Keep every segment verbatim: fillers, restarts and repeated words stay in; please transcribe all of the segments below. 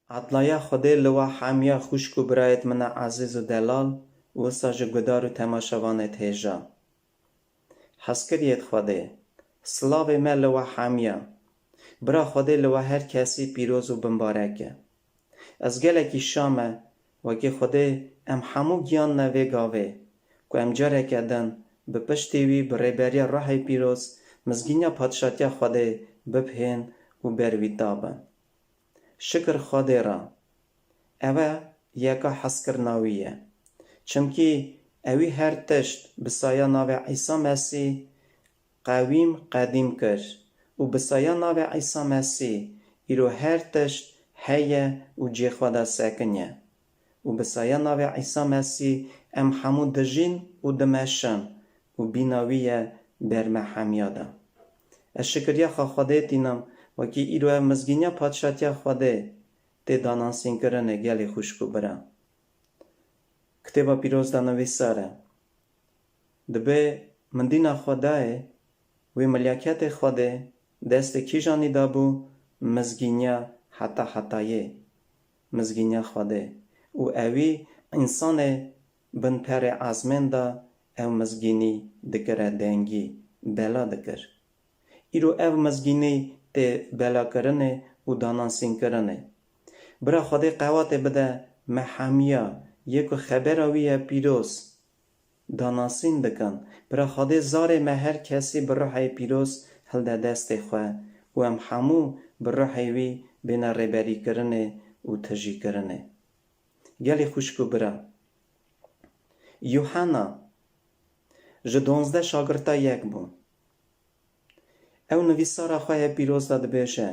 Edlaya Xwedê li we hemiya xwişk û birayêt min e ezîz û delal, wisa ji gudar û temaşevanêt hêja. Hezkiriyêt Xwedê, silavê me li we hemiya. Bira Xwedê li we her kesî pîroz û bimbarek e. Ez gelekî şa me, wekî Xwedê em hemû giyandine vê gavê, ku em careke din bi piştî wî bi rêberiya Ruhê Pîroz mizgîniya Padşatiya Xwedê bibihên û ber wî tabin. Şikir Xwedê re. Ev e yeka hezkirina wî ye. Çimkî ewî her tişt bi saya navê Îsa Mesîh qewîm qedîm kir û bi saya navê Îsa Mesîh îro her tişt heye û cê xwe de sekiniye. Û bi saya navê Îsa Mesîh em hemû dijîn û dimeşin û bîna wî ye ber me hemiya de. Ez şikiriya xwe Xwedê tînim, wekî îro ev mizgîniya Padşatiya Xwedê tê danasînkirinê gelê xwişk û bira. Kitêba Pîroz de nivîsar e. Dibê min dîna Xwedayê, wê milyaketê Xwedê destê kîjanî dabû, mizgîniya heta hetayê, mizgîniya Xwedê. Û ewî însanê bin perê ezmên de ew mizgînî dikire dengî, bela dikir. Îro ev mizgînî tê belakirinê û danasînkirinê. Bira Xwedê qewatê bide me hemiya, yê ku xebera wî ye pîroz, danasîn dikin. Bira Xwedê zarê me her kesî bi Ruhê Pîroz hilde destê xwe û em hemû bi Ruhê wî bêne rêberîkirinê û tijîkirinê. Gelî xwişk û bira. Yuhanna ji donzdeh şagirta yek bû. Ew nivîsara xwe yê pîroz de dibêje,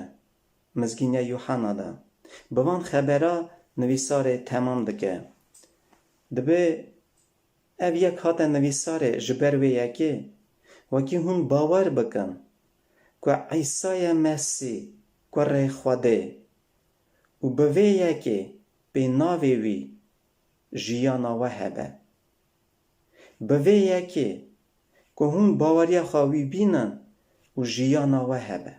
Mizgîniya Yuhanna de. Bi van xebera nivîsarê temam dike. Dibê ev yek hate nivîsarê ji ber wê yekê, wekî hûn bawer bikin ku Îsa ye Mesîh, Kurê Xwedê, û bi vê yekê pê navê wî jiyana we hebe. Bi vê yekê ku hûn baweriya xwe wî bînin û jiyana we hebe.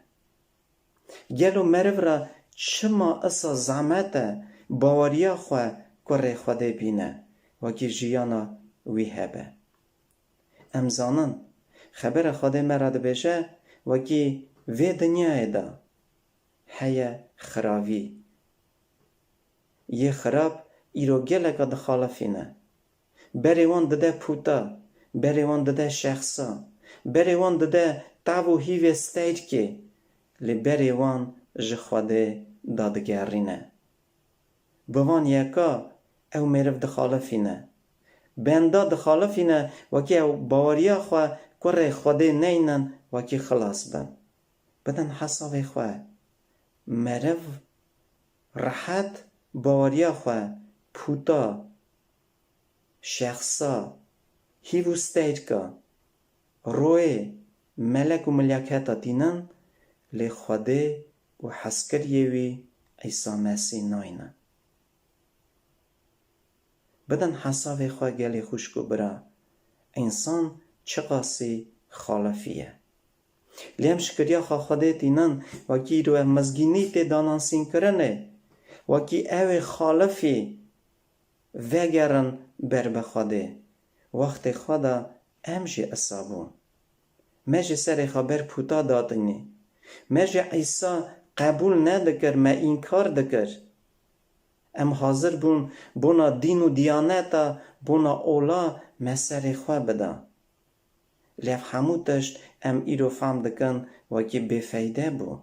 Gelo meriv re çima isa zehmet e baweriya xwe Kurê Xwedê bîne, wekî jiyana wî hebe? Em zanin, xebera Xwedê me re dibêje, wekî vê dinyayê de heye xiravî. Yê xirab îro geleka dixalifîne. Berê wan dide pûta, berê wan dide şexsa, berê wan dide tav û hîvê steyrkê, lê berê wan ji Xwedê dadigerîne. Bi van yeka ew mêriv dixalifîne. Benda dixalifîne, wekî ew baweriya xwe kurê Xwedê neynin, wekî xilas bin. Bidin hesavê xwe. Meriv rehet baweriya xwe pûta, şexsa, hîv û steyrka, royê, melek û milyaketa tînin, lê Xwedê û hezkiriyê wî Îsa Mesîh naynin. Bidin hesavê xwe gelê xwişk û bira, însan çiqasî xalifî ye. Lê em şikiriya xwe Xwedê tînin, wekî îro ev mizgînî tê danasînkirinê, wekî ew ê xalifî vegerin ber bi Xwedê. Wextê xwe de em jî isa bûn. Me jî serê xwe ber pûta datinî. Me jî Îsa qebûl nedikir, me înkar dikir. Em hazir bûn bona dîn û diyaneta, bona ola me serê xwe bida. Lê ev hemû tişt em îro fehm dikin wekî bêfeyde bû.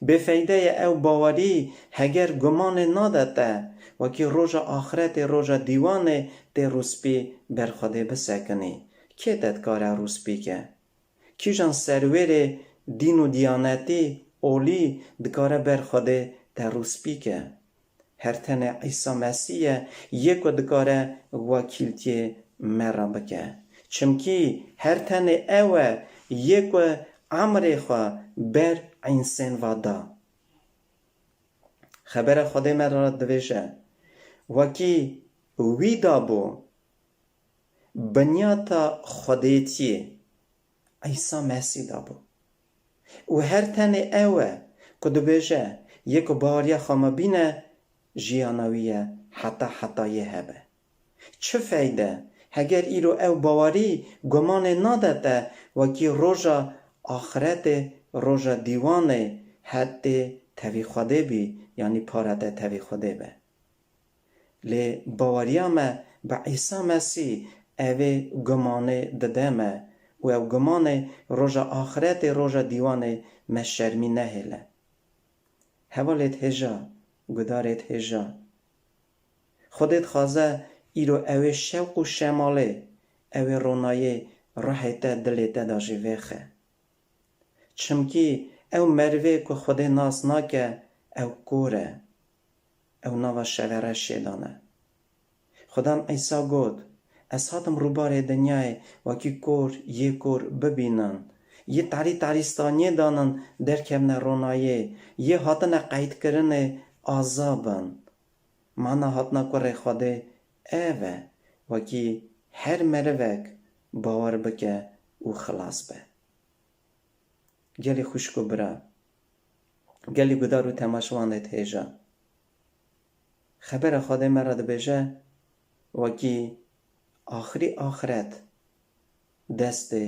Bêfeyde ye ew bawerî, heger gumanê nade te, wekî roja axretê, roja dîwanê tê rûspî ber Xwedê bisekinî. Kê te dikare rûspî ke? Kîjan serwêrê dîn û diyanetî olî dikare ber Xwedê te rûspî ke? Her tenê Îsa Mesîh ye, yê ku dikare wekîltiyê me re bike. Çimkî her tenê ew e, yê ku emrê xwe ber însên va da. Xebera Xwedê me re dibêje, wekî wî dabû, binyata Xwedêtiyê Îsa Mesîh dabû. Û her tenê ew e ku dibêje, yê ku baweriya xwe me bîne, jiyana wî ye heta hetayê hebe. Çi feyde, heger îro ew bawerî gumanê nade te, wekî roja axretê, roja dîwanê hetê tevî Xwedê bî, yanî para te tevî Xwedê be. Lê baweriya me bi Îsa Mesîh evê gumanê dide me û ew gumanê roja axretê, roja dîwanê me şermî nehêle. Hevalêt hêja, gudarêt hêja. Xwedê dixwaze îro ewê şewq û şemalê, ewê ronayê ruhê te, dilê te de jî vêxe. Çimkî ew merivê ku Xwedê nas nake, ew kor e. Ew nava şevere şêdan e. Xudan Îsa got, Ez hatim rûbarê dinyayê wekî kor yê kor bibînin. Yê tarî tarîstaniyê danin derkevne ronayê, yê hatine qeydkirinê aza bin. Mana hatina kurê Xwedê ev e, wekî her merivek bawer bike û xilas be. Gelî xwişk û bira, gelî gudar û temaşevanê hêja. Xebera Xwedê me re dibêje, wekî axirî axiret destê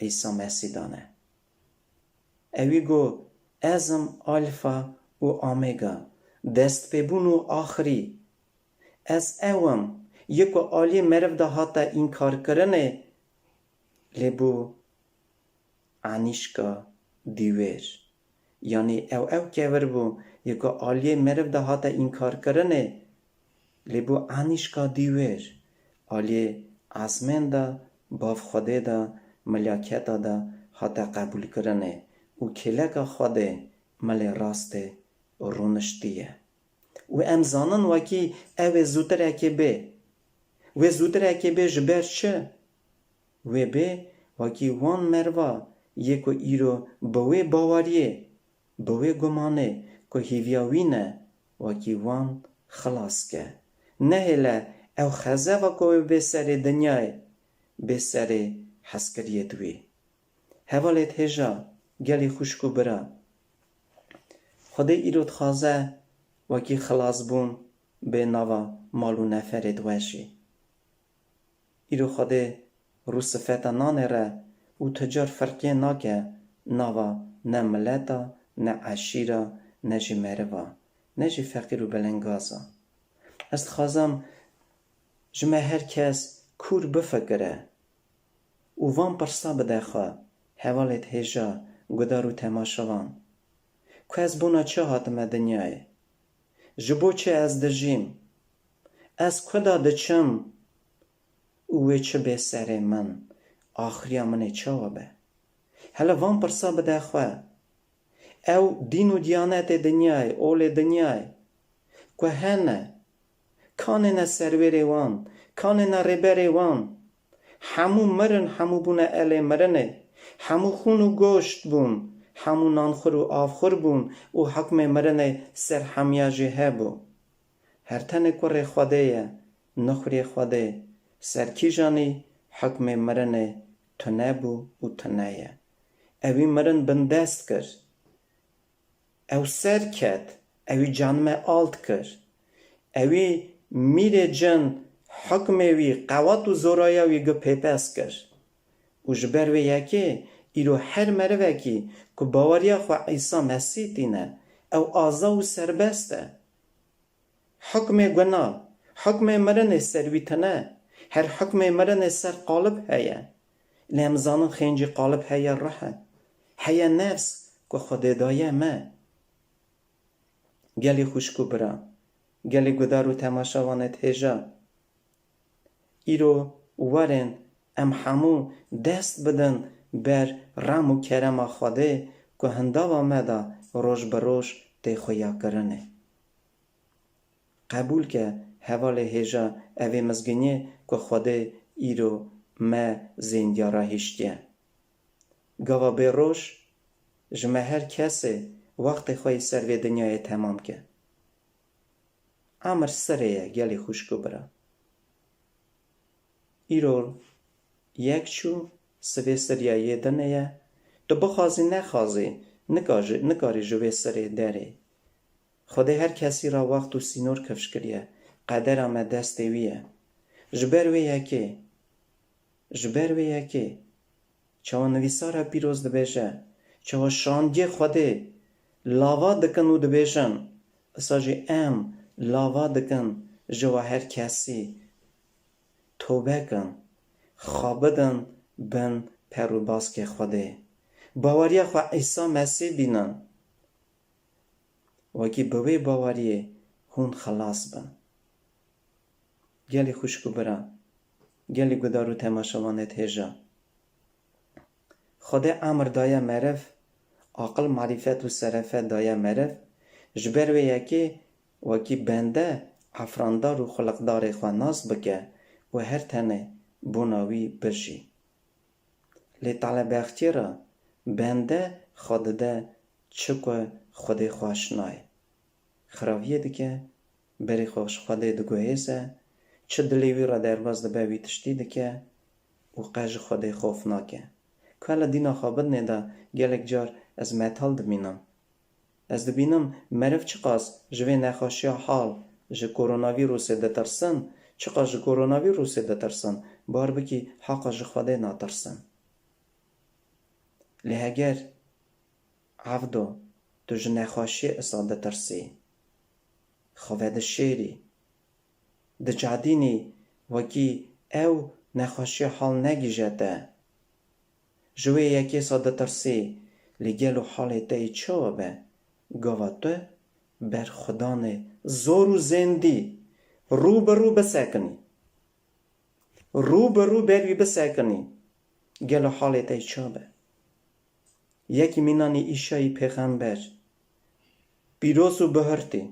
Îsa Mesîh dane. Ewî got, Ez im Alfa û Omega, destpêbûn û axirî. Ez ew im, yê ku aliyê meriv de hate înkarkirinê, lê bû anîşka dîwêr. Yanî ew ew kevir bû, yê ku aliyê meriv de hate înkarkirinê, lê bû anîşka dîwêr, aliyê ezmên de, bav Xwedê de, milyaketa de hate qebûlkirinê û kêleka Xwedê milê rastê rûniştiye. Û em zanin wekî ew ê zûtirekê bê. Wê zûtirekê bê ji ber çi? Wê bê wekî wan merva yê ku îro bi wê baweriyê, bi wê gumanê ku hêviya wî ne, wekî wan xilas ke. Nehêle ew xezeva ku wê bê serê dinyayê, bê serê hezkiriyêt wî. Hevalêt hêja, gelî xwişk û bira. Xwedê îro dixwaze wekî xilasbûn bê nava mal û neferêt we jî. Îro Xwedê rû sifeta nanê re û ti car ferqiyê nake nava ne mileta, ne eşîra, ne jî meriva, ne jî feqîr û belengaz a. Ez dixwazim ji me her kes kûr bifikire û van pirsa bide xwe, hevalêt hêja, gudar û temaşevan. Ku ez bona çi hatime dinyayê? Ji bo çi ez dijîm? Ez ku de diçim û wê çi bê serê min? Axiriya min ê çawa be? Hele van pirsa bide xwe. Ew dîn û diyanetê dinyayê, olê dinyayê ku hene, kanê ne serwêrê wan, kanê ne rêberê wan? Hemû mirin, hemû bûne elê mirinê. Hemû xûn û goşt bûn, hemû nanxur û avxur bûn û hukmê mirinê ser hemiya jî hebû. Her tenê kurê Xwedê ye, nixurê Xwedê, ser kîjanî hukmê mirinê tune bû û tune ye. Ewî mirin bindest kir. Ew ser ket, ewî canime alt kir. Ewî mîrê cin hukmê wî, qewat û zoraya wî gi pêpes kir. Û ji ber wê yekê îro her merivekî ku baweriya xwe Îsa Mesîh tîne, ew aza û serbest e. Hukmê guna, hukmê mirinê ser wî tine. Her hukmê mirinê ser qalib heye. Lê em zanin xêncî qalib heye ruh e. Heye nefs ku Xwedê daye me. Gelî xwişk û bira, gelî gudar û temaşevanê hêja. Îro werin em hemû dest bidin ber rem û kerema Xwedê ku hindava me de roj bi roj tê xuyakirinê. Qebûl ke hevalê hêja evê mizginiyê ku Xwedê îro me zêndiya re hiştiye. Gava bê roj ji me her kesê wextê xwe yê ser vê dinyayê temam ke. Emir sirê ye gelî xwişk û bira. Îro yek çû, sibê siriya yê dinê ye. Tu bixwazî nexwazî, nika ji, nikarî ji vê sirê derê. Xwedê her kesî re wext û sînor kifş kiriye. Qedera me destê wî ye. Ji ber wê yekê, ji ber wê yekê, çawa nivîsara pîroz dibêje, çawa şandiyê Xwedê lava dikin û dibêjin, isa jî em lava dikin ji we her kesî. Tobe kin, xwe bidin bin per û baskê Xwedê. Baweriya xwe Îsa Mesîh bînin. Wekî bi wê baweriyê hûn xilas bin. Gelî xwişk û bira, gelî gudar û temaşevanêt hêja. Xwedê emir daye meriv, aqil, marîfet û serefet daye meriv, ji ber wê yekê wekî bende efrandar û xuliqdarê xwe nas bike û her tenê bona wî bijî. Lê telebextiyê re bende xwe dide çi ku Xwedê xweş nayê. Xiraviyê dike, berê xwe ji Xwedê diguhêze, çi dilê wî re derbas dibe wî tiştî dike û qe ji Xwedê xof nake. Ku hele dîna xwe bidinê de gelek car ez metal dimînim. Ez dibînim meriv çiqas ji vê nexweşiya hal, ji koronavîrusê ditirsin, çiqas ji koronavîrusê ditirsin, bar bikî heqa ji Xwedê natirsin. Lê heger evdo tu ji nexweşiyê isa ditirsî, xwe vedişêrî, dicadînî wekî ew nexweşiya hal negîje te. Ji wê yekê sa ditirsî, lê gelo halê te yê çawa be? Gava tu ber xudanê zor û zêndî rû bi rû bisekinî. Rû bi rû ber wî bisekinî. Gelo halê te yê çawa be? Yekî mînanî Îşayî pêxember, pîroz û bihurtî,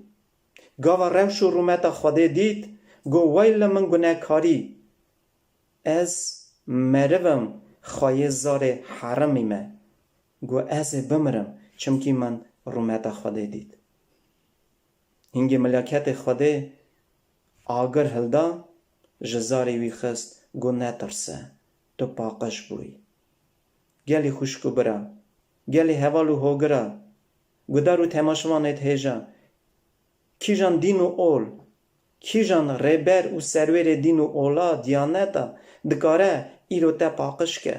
gava rewş û rûmeta Xwedê dît, got, "Wey li min gunekarî! Ez meriv im, xweyê zarê herimî me." Got, "Ez ê bimirim, çimkî min rûmeta Xwedê dît." Hingê milaketê Xwedê agir hilda, ji zarê wî xist, got, "Netirse, tu paqij bûyî." Gelî xwişk û bira, gelî heval û hogira, gudar û temaşevanêt hêja, kîjan dîn û ol, kîjan rêber û serwêrê dîn û ola, diyaneta dikare îro te paqij ke?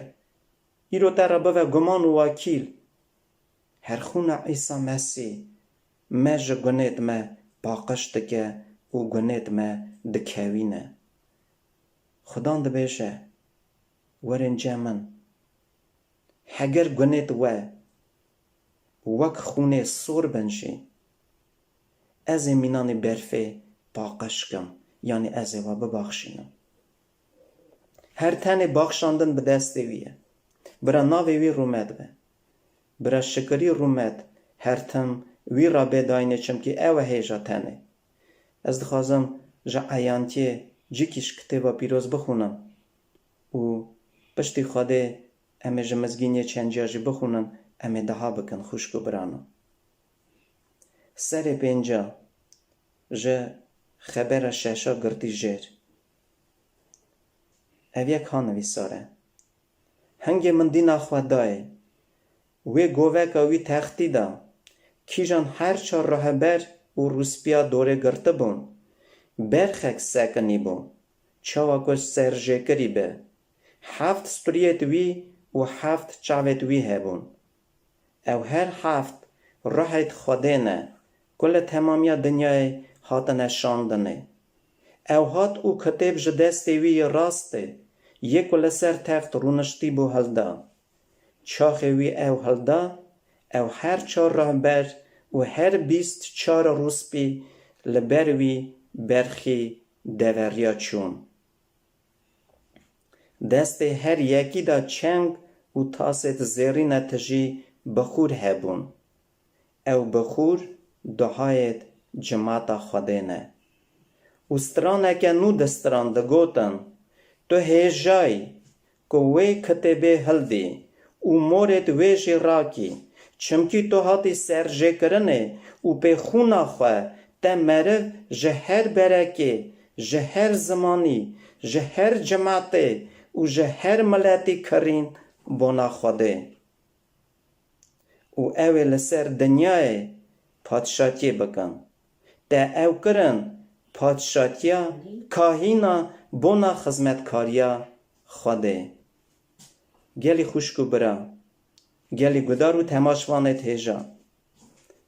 Îro te re bive guman û wakîl. Her xûna Îsa Mesîh me ji gunêt me paqij dike û gunêt me dikewîne. Xudan dibêje, "Werin cem min. Heger gunêt we wek xûnê sor bin jî, ez ê mînanê berfê paqij kim, yanî ez ê we bibaxşînim." Her tenê baxşandin bi destê wî ye. Bira navê wî rûmet be. Bira şikirî rûmet her tim wî re bê dayînê, çimkî ew e hêja tenê. Ez dixwazim ji eyantiyê cîkî ji kitêba pîroz bixwînim û piştî Xwedê em ê ji mizgîniyê çendiya jî bixwînin, em ê daha bikin xwişk û birano. Serê pênca ji xebera şeşa girtî jêr. Ev yek ha nivîsar e. Hingê min dîna xwe dayê, wê goveka wî textî da, kîjan her çar rehber û rûspîya dorê girtibûn, berxek sekinîbû, çawa ku serjêkirî be. Heft striyêt wî û heft çavêt wî hebûn. Ew her heft ruhêt Xwedê ne, ku li temamiya dinyayê hatine şandinê. Ew hat û kitêb ji destê wî yê rastê, yê ku li ser text rûniştî bû, hilda. Çaxê wî ew hilda, ew her çar rehber û her bîst çar rûspî li ber wî berxî deveriya çûn. Destê her yekî de çeng û tasêt zêrîne tijî bixûr hebûn. Ew bixûr duhayêt cimata Xwedê ne. Û straneke nû distiran, digotin, Tu hêjayî ku wê kitêbê hildî û morêt wê jî rakî, çimkî tu hatî serjêkirinê û pê xûna xwe te meriv ji her berekê, ji her zimanî, ji her cimatê û ji her miletî kirîn bona Xwedê. Û ew ê li ser dinyayê padşatiyê bikin. Te ew kirin padşatiya kahîna bona xizmetkariya Xwedê. Gelî xwişk û bira, gelî gudar û temaşvanê hêja.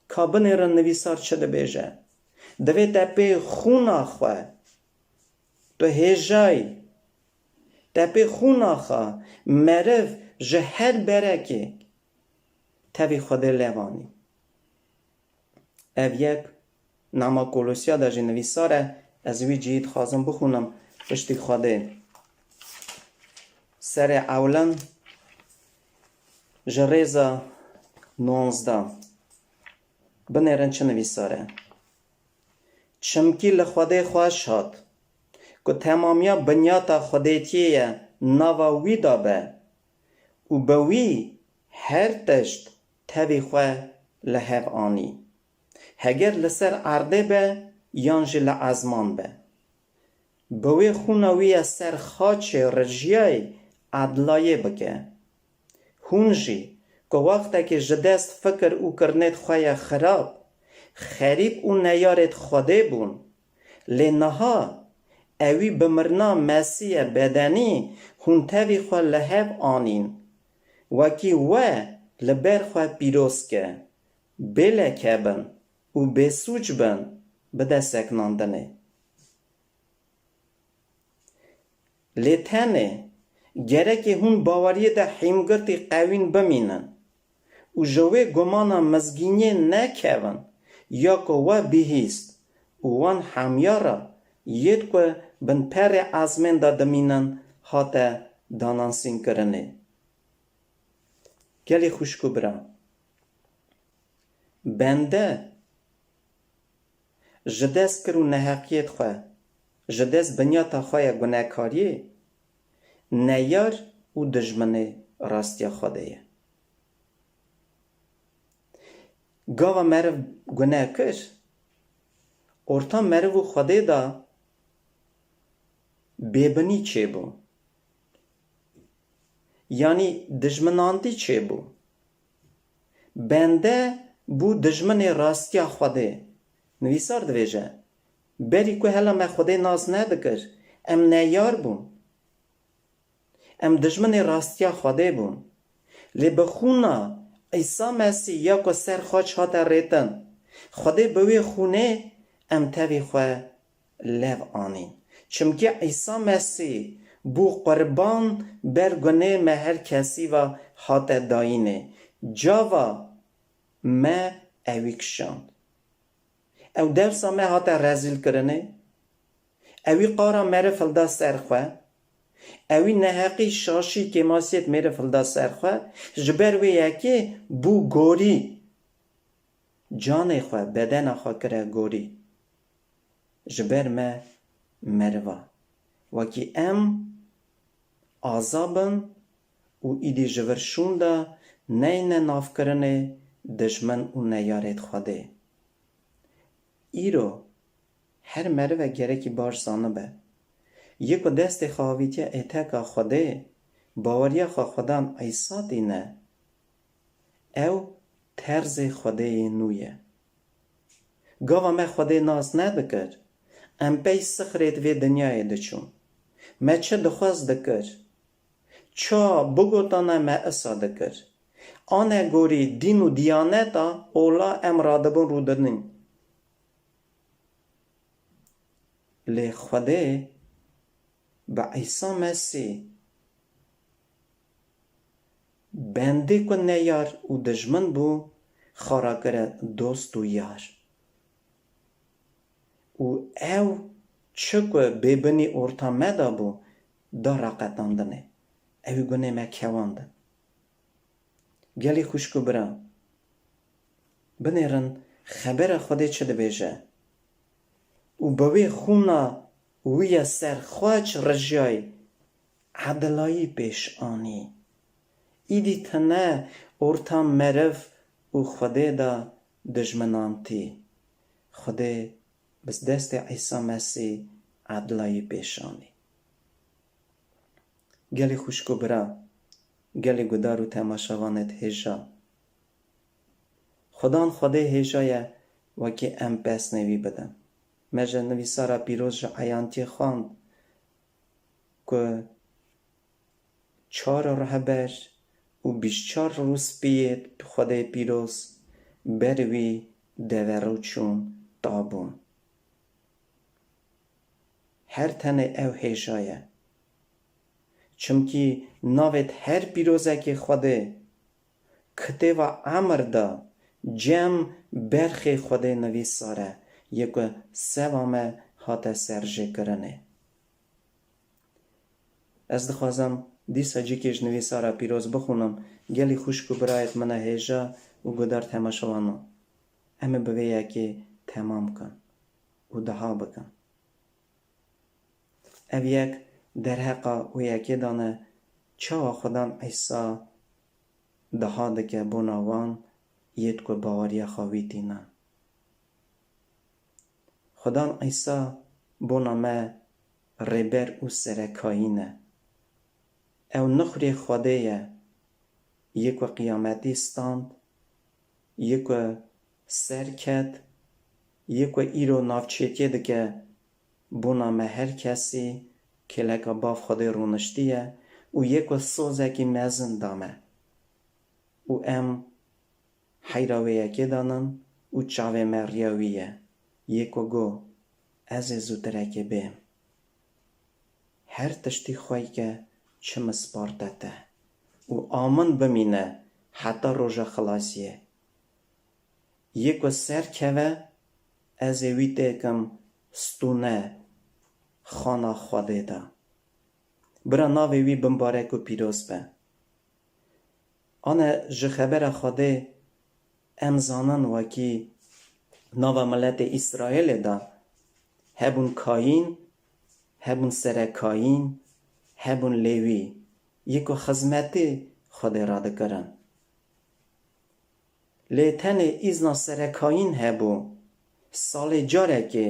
Ka binêrin nivîsar çi dibêje. Divê te pê xûna xwe, tu hêjayî, te pê xûna xwe meriv ji her berekê tevî Xwedê levanî. Ev yek nama Kolosya de jî nivîsar e, ez wî cihî dixwazim bixwînim piştî Xwedê. Serê ewlin ji rêza nonzdeh. Binêrin çi nivîsar e. Çimkî li Xwedê xweş hat, ku temamiya binyata Xwedêtiyê ye nava wî de be û bi wî her tişt tevî xwe li hev anî. Heger li ser erdê be yan jî li ezman be. Bi wê xûna wî ya ser xaçê rijiyayê edlayê bike. Hûn jî ku wextekê ji dest fikir û kirinêd xwe ya xirab, xerîb û neyarêd Xwedê bûn, lê niha ewî bi mirina Mesîya bedenî hûn tevî xwe li hev anîn, wekî we li ber xwe pîroz ke, bê leke bin û bêsûc bin, bide sekinandinê. Lê tenê gerekê hûn baweriyê de hîmgirtî qewîn bimînin û ji wê gumana mizgîniyê nekevin ya ku we bihîst û wan hemya re yêd ku bin perê ezmên de dimînin hate danansînkirinê. Gelî xwişk û bira, bende ji dest kir û neheqiyêt xwe, ji dest binyata xwe ya gunekariyê, neyar û dijminê rastiya Xwedê ye. Gava meriv gune kir, orta meriv û Xwedê de bêbinî çêbû. Yanî dijminantî çêbû. Bende bû dijminê rastiya Xwedê. Nivîsar divêje, berî ku hela me Xwedê nas nedikir, em neyar bûn. Em dijminê rastiya Xwedê bûn. Lê bi xûna Îsa Mesîh ya ku ser xaç hate rêtin, Xwedê bi wê xûnê em tevî xwe lev anîn. Çimkî Îsa Mesîh bû qurban ber gunê me her kesî ve hate dayînê. Cava me ewî kişand. Ew dewsa me hate rezîlkirinê. Ewî qara meriv hilda ser xwe. Ewî neheqî, şaşî, kêmasiyêt meriv hilda ser xwe. Ji ber wê yekê bû gorî. Canê xwe, bedena xwe kire gorî. Ji ber me meriva. Wekî em aza bin û îdî ji vir şûnda neyne navkirinê dijmin û neyarêd Xwedê. Îro her merive gerekî baş zanibe. Yê ku destê xwe avîtiye êteka Xwedê, baweriya xwe Xwedan Îsa tîne, ew terzê Xwedê yê nû ye. Gava me Xwedê nas nedikir, em pey sixrêd vê dinyayê diçûn. Me çi dixwest dikir, ça bigotane me isa dikir. Anegorî dîn û diyaneta ola em radibin rûdinîn. Lê Xwedê bi Îsa Mesîh bendê ku neyar û dijmin bû, xwe rakire dost û yar. Û ew çi ku bêbinî orta me de bû, da raqetandinê. Ewî gunê me kewandin. Gelî xwişk û bira, binêrin xebera Xwedê çi dibêje. Û bi wê xûna wî ya ser xwe çi rijiyayî, edilayî pêş anî. Îdî tine orta meriv û Xwedê de dijminantî. Xwedê bi destê Îsa Mesîh edilayî pêş anî. Gelî xwişk û bira, gelî gudar û temaşevanêd hêja. Xudan Xwedê hêja ye wekî em pesnê wî bidin. Me ji nivîsara pîroz ji eyantiyê xwend ku çar rehber û bîst çar rûspiyê Xwedê pîroz ber wî deverû çûn, tabûn. Her tenê ew hêja ye. Çimkî navêt her pîrozekê Xwedê kitêva emir de cem berxê Xwedê nivîsar e, yê ku seva me hate serjêkirinê. Ez dixwazim dîsa cîkê ji nivîsara pîroz bixwînim, gelî xwişk û birayêt min e hêja û guhdar temaşewanan. Em ê bi vê yekê temam bikin û deha bikin. Ev yek derheqa wê yekê de ne, çawa Xudan Îsa deha dike bona wan yêt ku baweriya xwe wî tînin. Xudan Îsa bona me rêber û serekayîn e. Ew nixurê Xwedê ye, yê ku qiyametî stand, yê ku ser ket, yê ku îro navçêtiyê dike bona me her kesî, kêleka Bav Xwedê rûniştiye û yê ku sozekî mezin da me. Û em heyra wê yekê de nin û çavê me riya wî ye. Yê ku got, ez ê zûtirekê bêm. Her tiştî xweyke çi min sparte te û a min bimîne heta roja xilasiyê. Yê ku ser keve, ez ê wî têkim stûne xana Xwedê de. Bira navê wî bimbarek û pîroz be. Ane ji xebera Xwedê em zanin wekî nava miletê Îsraîlê de hebûn kayîn, hebûn serekayîn, hebûn lêwî, yê ku xizmetê Xwedê radikirin. Lê tenê îzna serekayîn hebû, salê carekê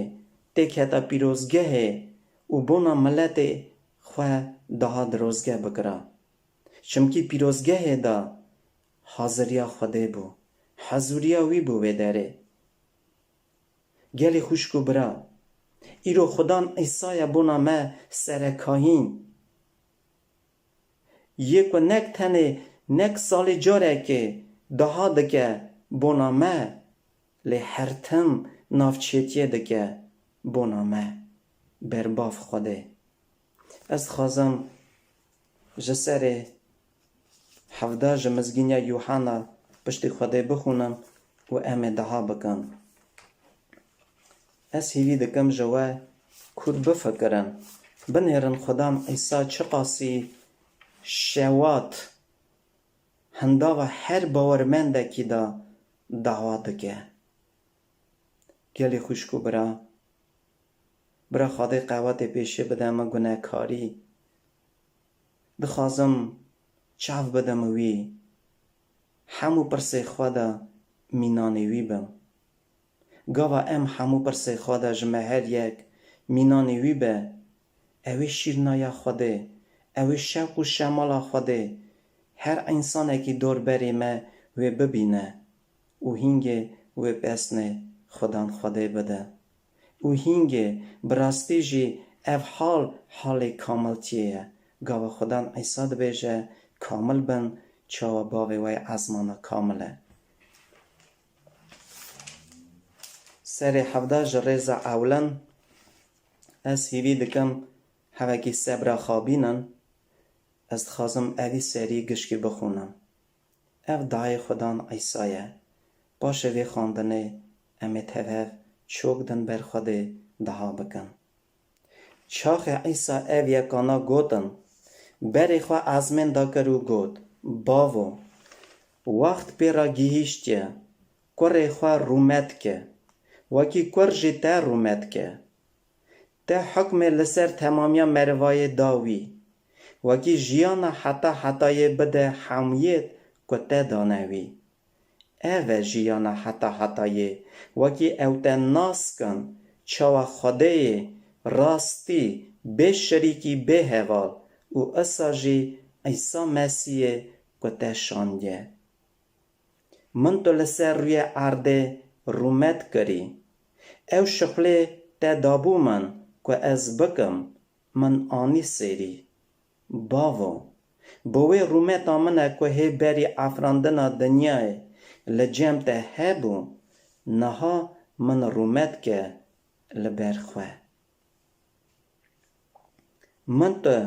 têketa pîrozgehê û bona miletê xwe daha dirozgeh bikira. Çimkî pîrozgehê de haziriya Xwedê bû, hezûriya wî bû wê derê. Gelî xwişk û bira, îro Xudan Îsaya bona me serekayîn. Yê ku nek tenê nek salê carekê daha dike bona me, lê her tim navçêtiyê dike bona me ber Bav Xwedê. Ez dixwazim ji serê hevdeh ji Mizgîniya Yûhena piştî Xwedê bixwînim û em ê deha bikin. Ez hîvî dikim ji we kûr bifikirin, binêrin Xudan Îsa çiqasî şewat hindava her bawermendekî de dawa dike. Gelî xwişk û bira, bira Xwedê qewetê pêşê bide min gunekarî. Dixwazim çav bidim wî, hemû pirsê xwe de mînanê wî bim. Gava em hemû pirsê xwe de ji me her yek mînanê wî be, ew ê şîrnaya Xwedê, ew ê şewq û şemala Xwedê her însanekî dorberê me wê bibîne û hîngê wê pesnê Xudan Xwedê bide. Û hîngê bi rastî jî ev hal halê kamiltiyê ye. Gava Xudan Îsa dibêje, kamil bin, çawa bavê we yê ezmana kamil e. Serê hevdeh ji rêza ewlin, ez hîvî dikim hevekî sebra xabînin, ez dixwazim evî serî gişkî bixwînim. Ev dayê Xudan Îsa ye. Paşê vê xwendinê em ê tev hev çok din ber Xwedê deha bikin. Çaxê Îsa ev yekana gotin, berê xwe ezmên dakir û got, Bavo, wext pê re gihîştiye, kurê xwe rûmet ke, wekî kur jî te rûmet ke. Te hukmê li ser temamiya merivayê da wî, wekî jiyana heta hetayê bide hemûyêt ku te dane wî. Ev e jiyana heta hetayê, wekî ew te nas kin, çawa Xwedêyê rastî, bê şirîkî, bê heval û isa jî Îsa Mesîhê ku te şandiye. Min tu li ser rûyê erdê rûmet kirî. Ew şixulê te dabû min ku ez bikim, min anî sêrî. Bavo, bi wê rûmeta min e ku hê berî afirandina dinyayê li cem te hebû, niha min rûmet ke li ber xwe. Min tu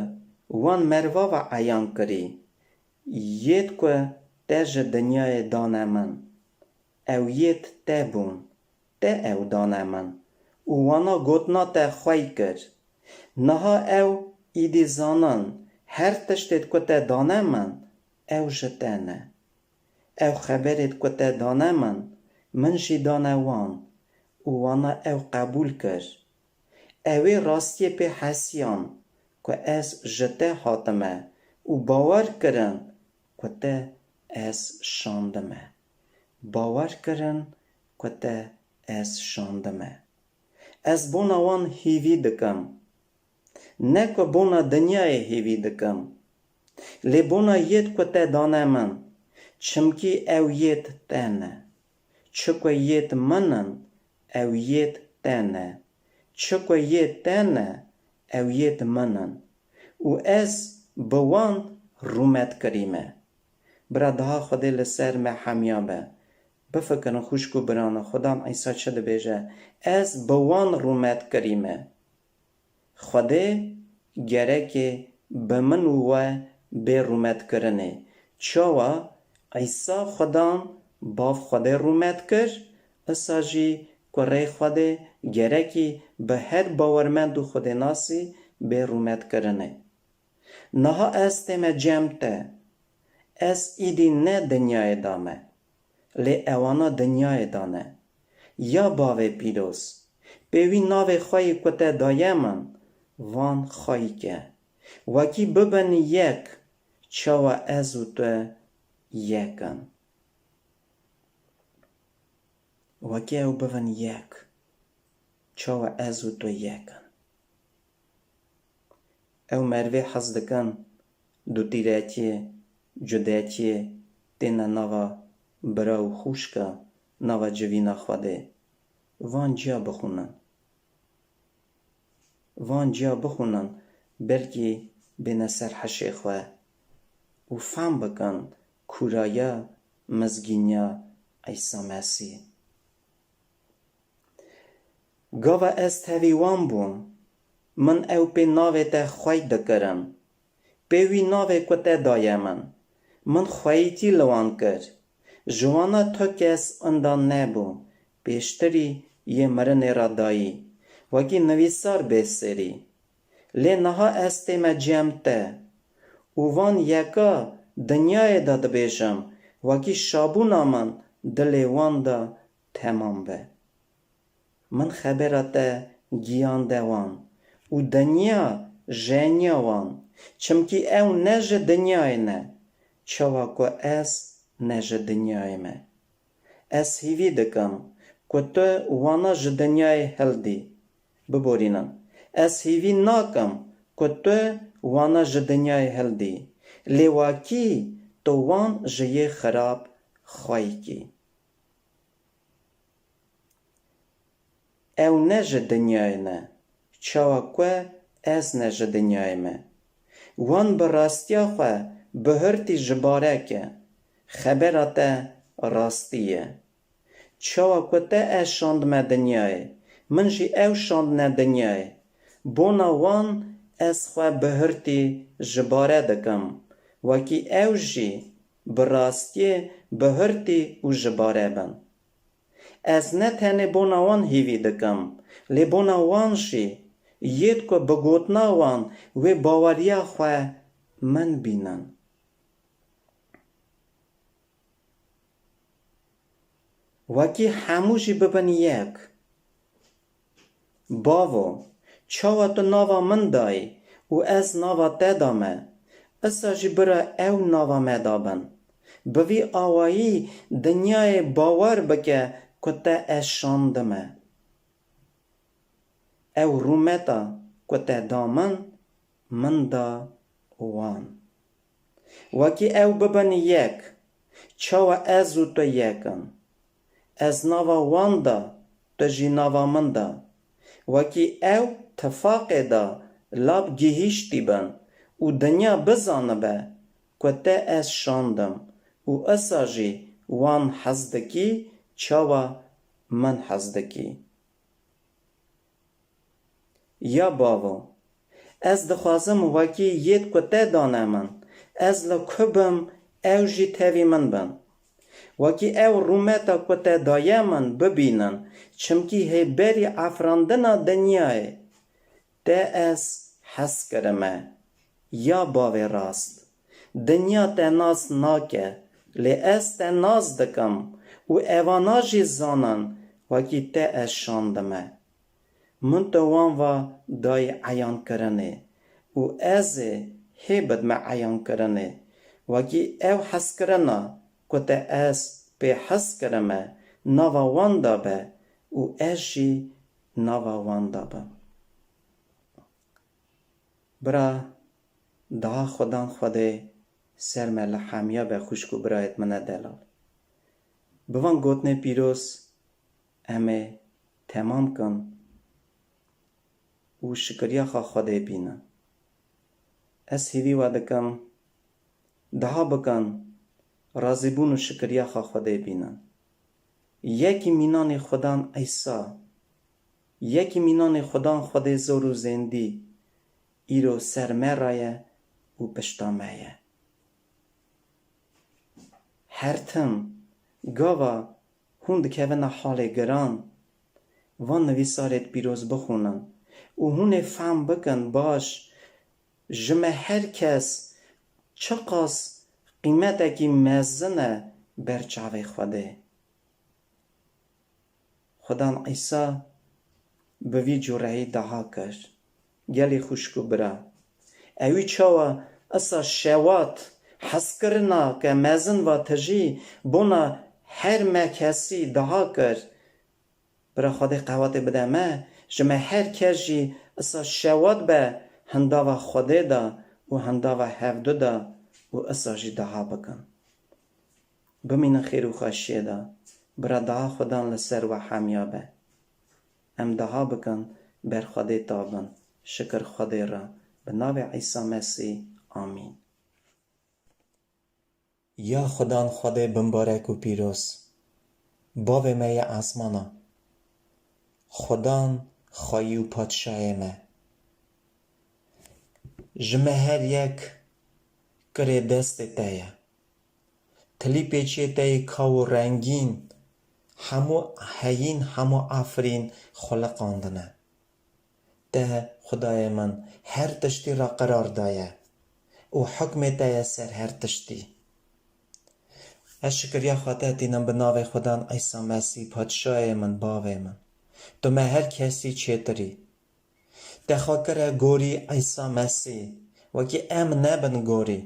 wan merva ve eyan kirî, yêd ku te ji dinyayê dane min. Ew yêd te bûn, te ew dane min û wana gotina te xwey kir. Niha ew îdî zanin, her tiştêd ku te dane min, ew ji te ne. Ew xeberêd ku te dane min, min jî dane wan û wana ew qebûl kir. Ew ê rastiyê pê hesiyan ku ez ji te hatime û bawer kirin ku te ez şandime. Bawer kirin ku te ez şandime. Ez bona wan hîvî dikim. Ne ku bona dinyayê hêvî dikim. Lê bona yêd ku te dane min. Çimkî ew yêd te ne. Çi ku yêd min in, ew yêd te ne. Çi ku yêd te ne, ew yêd min in. Û ez bi wan rûmet kirîme. Bira daha Xwedê li ser me hemiya be. Bifikirin xwişk û birano, Xudan Îsa çi dibêje? Ez bi wan rûmet kirîme. Xwedê gerekê bi min û we bê rûmetkirinê. Çawa? Îsa Xudan Bav Xwedê rûmet kir, isa jî Kurê Xwedê gerekî bi her bawermend û xwedênasî bê rûmetkirinê. Niha ez tême cem te. Ez îdî ne dinyayê de me, lê ewana dinyayê de ne. Ya Bavê pîroz, pê wî navê xwe yê ku te daye min, van xweyî ke. Wekî bibin yek, çawa ez û tu yek in. Wekî ew bibin yek, çawa ez û tu yek in. Ew merivê hez dikin dûtîretiyê, cudetiyê têne nava bira û xwişka, nava civîna Xwedê. Van ciya bixwînin. Van ciya bixwînin, belkî bêne ser hişê xwe û fam bikin kûraya, mizgîniya Îsa Mesîh. Gava ez tevî wan bûm, min ew pê navê te xwey dikirin. Pê wî navê ku te daye min, min xweyîtî li wan kir. Ji wana tu kes inda nebû, pêştirî yê mirinê re dayî, wekî nivîsar bê serî. Lê niha ez tême cem te û van yeka dinyayê de dibêjim, wekî şabûna min dilê wan de temam be. Min xebera te giyande wan û dinya jeniya wan, çimkî ew ne ji dinyayê ne, çawa ku ez ne ji dinyayê me. Ez hîvî dikim ku tu wana ji dinyayê hildî. Biborînin. Ez hîvî nakim ku tu wana ji dinyayê hildî. Lê wekî tu wan ji yê xirab xweyî kî. Ew ne ji dinyayê ne, çawa ku ez ne ji dinyayê me. Wan bi rastiya xwe bihurtî ji bareke, xebera te rastî ye. Çawa ku te ez şandime dinyayê, min jî ew şandine dinyayê. Bona wan ez xwe bihurtî ji bare dikim, wekî ew jî bi rastiyê bihurtî û ji bare bin. Ez ne tenê bona wan hîvî dikim, lê bona wan jî, yêd ku bi gotina wan wê baweriya xwe min bînin. Wekî hemû jî bibin yek. Bavo, çawa tu nava min dayî û ez nava te dame, isa jî bira ew nava me dabin. Bi vî awayî dinyayê bawer bike ku te ez şandime. Ew rûmeta ku te da min, min da wan. Wekî ew bibin yek, çawa ez û tu yek in. ez nava wan de, tu jî nava min de. Wekî ew tifaqê de lab gihîştî bin û dinya bizanibe ku te ez şandim û isa jî wan hez dikî, çawa min hez dikî. Ya bavo, ez dixwazim wekî yêd ku te dane min, ez li ku bim, ew jî tevî min bin. Wekî ew rûmeta ku te daye min bibînin, çimkî hê berî afirandina dinyayê te ez hez kirime. Ya bavê rast, dinya te nas nake, lê ez te nas dikim û evana jî zanin wekî te ez şandime. Min tu wan va dayî eyankirinê û ez ê hê bidme eyankirinê. Wekî ew hezkirina ku te ez pê hez kirime, nava wan de be û ez jî nava wan de bim. Bira, daha Xudan Xwedê ser me li hemiya be, xwişk û birayêt min e delal. Bi van gotinê pîroz em ê temam kin û şikiriya xwe Xwedê bînin. Ez hêvî we dikim, daha bikin, razîbûn û şikiriya xwe Xwedê bînin. Yekî mînanê Xudan Îsa, yekî mînanê Xudan Xwedê zor û zêndî, îro ser me re ye û pişta me ye. Her tim, gava hûn dikevine halê giran, van nivîsarêd pîroz bixwînin û hûn ê fehm bikin baş, ji me her kes çiqas qîmetekî mezin e ber çavê Xwedê. Xudan Îsa bi vî cureyî daha kir. Gelî xwişk û bira, ewî çawa isa şewat, hezkirina ke mezin va tijî bona her me kesî daha kir. Bira Xwedê qewatê bide me, ji me her kes jî isa şewat be hindava Xwedê de û hindava hevdu de û isa jî daha bikin. Bimînin xêr û xweşiyê de, bira daha Xudan li ser we hemiya be. Em daha bikin ber Xwedê tabin, şikir Xwedê re, bi navê Îsa Mesîh, amîn. Ya Xudan Xwedê bimbarek û pîroz, Bavê me yê esmana, Xudan xweyî û padşayê me, ji me her yek kirê destê te ye. Tilî pêçiyê te yê kaw û rengîn, hemû heyîn, hemû afirîn xuliqandine. Te, Xwedayê min, her tiştî re qerar daye û hukmê te ye ser her tiştî. Ez şikiriya xwe te tînim bi navê Xudan Îsa Mesîh, Padşayê min, Bavê min. Tu me her kesî çêtirî. Te xwe kire gorî Îsa Mesîh, wekî em nebin gorî.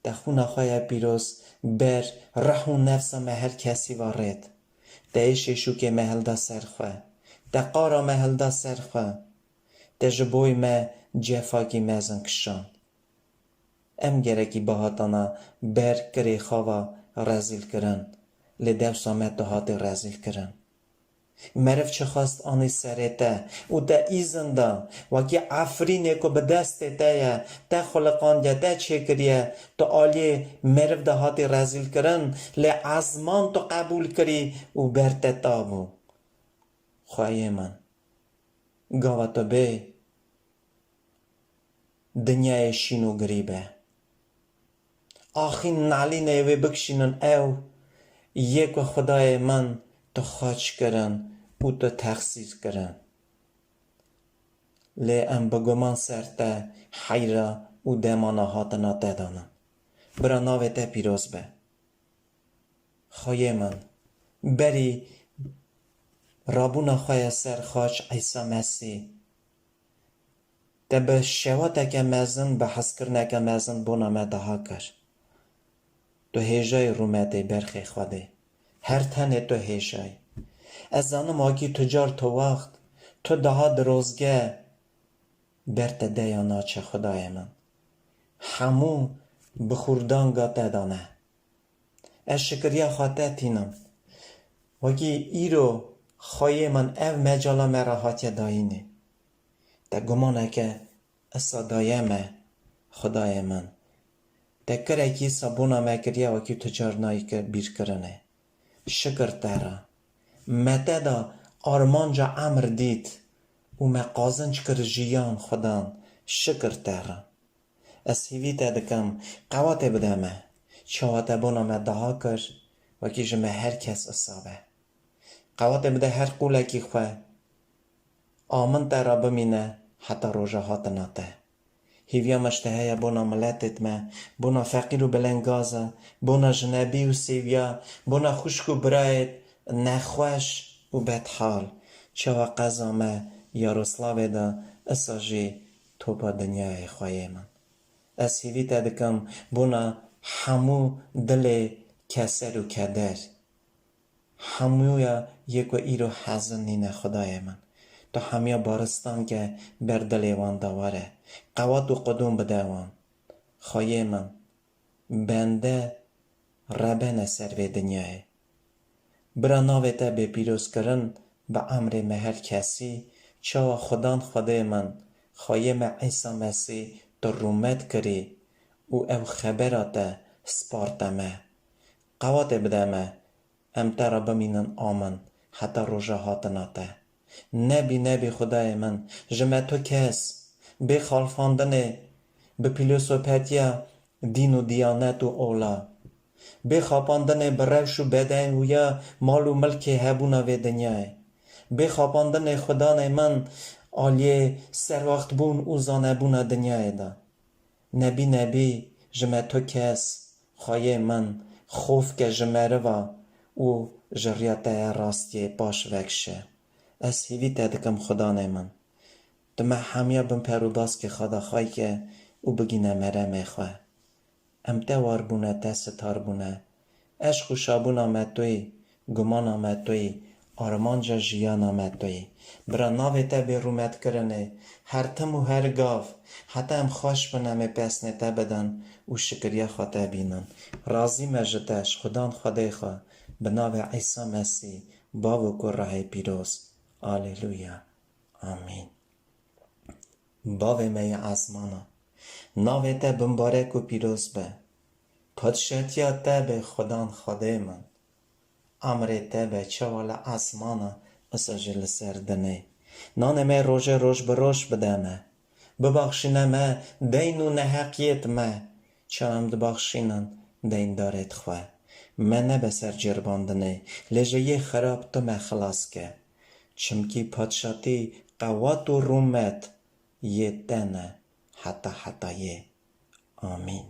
Te xûna xwe ya pîroz ber rih û nefsa me her kesî ve rêt. Te êşê şûkê me hilda ser xwe. Te qara me hilda ser xwe. Te ji boy me cefakî mezin kişand. Em gerekî bihatana ber kirê xwe ve rezîl kirin, lê dewsa me tu hatî rezîl kirin. Meriv çi xwest anî serê te û te îzin da, wekî efrînê ku bi destê te ye, te xuliqandiye, te çêkiriye, tu aliyê meriv de hatî rezîl kirin, lê ezman tu qebûl kirî û ber te tabû. Xweyê min, gava tu bê, dinyayê şîn û girî be. Axîn nalînê wê bikişînin ew yê ku Xwedayê min tu xweç kirin û tu texsîr kirin. Lê em bi guman ser te heyra û demana hatina te danin. Bira navê te pîroz be. Xweyê min, berî rabûna xwe ya ser xaç Îsa Mesîh, te bi şewateke mezin, bi hezkirineke mezin bona me daha kir. Tu hêjayî rûmetê berxê Xwedê. Her tenê tu hêjayî. Ez zanim akî tu car tu wext, tu daha dirozge ber te deya naçe Xwedayê min. Hemû bi xûrdanga te de ne. Ez şikiriya xwe te tînim. Wekî îro xweyê min ev mecala me re hatiye dayînê. Te gumaneke isa daye me, Xwedayê min. Te kirekî isa bona me kiriye wekî tu car nayî bîrkirinê. Şikir te re. Me te da armanca emr dît û me qazinc kir jiyan Xudan. Şikir te re. Ez hîvî te dikim, qewatê bide me. Çawa te bona me daha kir, wekî ji me her kes isa be. Qewatê bide her qûlekî xwe. Amin te re bimîne heta roja hatina te. Hîviya me ji te heye bona miletêt me, bona feqîr û bilengaza, bona jinebî û sêviya, bona xwişk û birayêt nexweş û bedhal. Çawa qeza me Yaroslavê de, isa jî topa dinyayê xweyê min. Ez hîvî te dikim bona hemû dilê keser û keder. Hemûya yê ku îro hezin nîne Xwedayê min. Tu hemiya baristan ke ber dilê wan de were. Qewat û qudûn bide wan. Xweyê min, bende rebene ser vê dinyayê. Bira navê te bê pîrozkirin bi emrê me her kesî, çawa Xudan Xwedê min, Xweyê me Îsa Mesî tu rûmet kirî û ev xebera te sparte me. Qewatê bide me, em te re bimînin amin heta roja hatina te. Nebî, nebî Xwedayê min, ji me tu kes, bê xalfandinê, bi pîlosopetiya dîn û diyanet û ola. Bê xapandinê bi rewş û beden û ya mal û milkê hebûna vê dinyayê. Bê xapandinê Xudanê min aliyê serwextbûn û zanebûna dinyayê de. Nebî nebî ji me tu kes, Xweyê min, xof ke ji meriva û ji riya te ya rastiyê paş vekişe. Ez hîvî te dikim Xudanê min. Tu me hemiya bin per û baskê xwe de xwey ke û bigîne meremê xwe. Em te war bûne, te sitar bûne. Eşq û şabûna me tu yî, gumana me tu yî, armanca jiyana me tu yî. Bira navê te bê rûmetkirinê, her tim û her gav, heta em xweş bin em ê pesnê te bidin û şikiriya xwe te bînin. Razî me ji te, ji Xudan Xwedê xwe, bi navê Îsa Mesî, Bav û Kurahê pîroz. Aleluya. Amîn. Bavê me yê ezmana, navê te bimbarek û pîroz be. Padşatiya te be Xudan Xwedê min. Emrê te be çawa li ezmana, isa jî li ser dinê. Nanê me rojê roj bi roj bide me. Bibaxşîne me deyn û neheqiyêt me, ça em dibaxşînin deyndarêt xwe. Me nebe ser ceribandinê, lê ji yê xirab tu me xilas ke. Çimkî padşatî, qewat û rûmet yê te ne heta hetayê. Amîn.